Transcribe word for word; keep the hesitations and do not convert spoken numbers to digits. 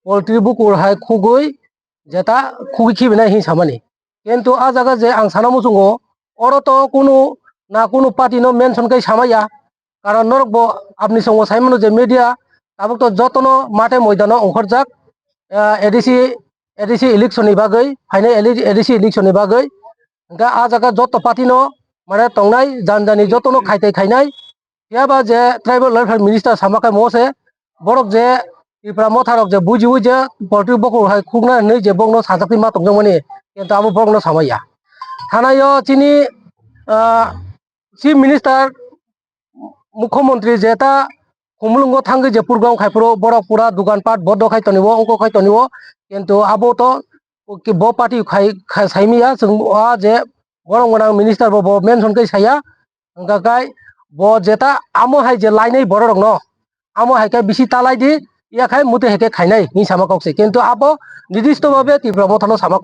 poultry bukur hai khugwi jeta khugwi khibinai hin samani. Kintu a jaga je ang sana muchungo, oro to kunu na kunu party no mention kai samaya. Karon norok bo apni songo saimano je media tabuk to jotono mate moidano ongkhorjak, ah, A D C, A D C election ni bagwi, phainai A D C election ni bagwi. Hingke a jaga joto party no mane tongnai, jani jani jotono khaitai khainai. Phiya ba je tribal welfare minister sama khe mo se, borok je Tipra motha rok je bujiwi je poultry bukur hai khukna hinwi je borokno sajakwi ma tongjakmani, kintu abo borokno samaya. Thanaio chini, ah, chief minister, mukhyamantri je ta Khumulwngo thangwi je program khai phuru borok pura dukan pat bondo khai tonio, ongko khai tonio, kintu abo to bo party khai, khai saimiya, chwng a je borok gwnang minister bo, bo mention khai saya. Hingkha khai bo jeta amo hai je lainai borok rokno, amo hai khe bisi ta lai di, ya khai muti hai khe khainai hinwi sama kok se. Kintu abo nirdisto bhabe Tipra mothano sama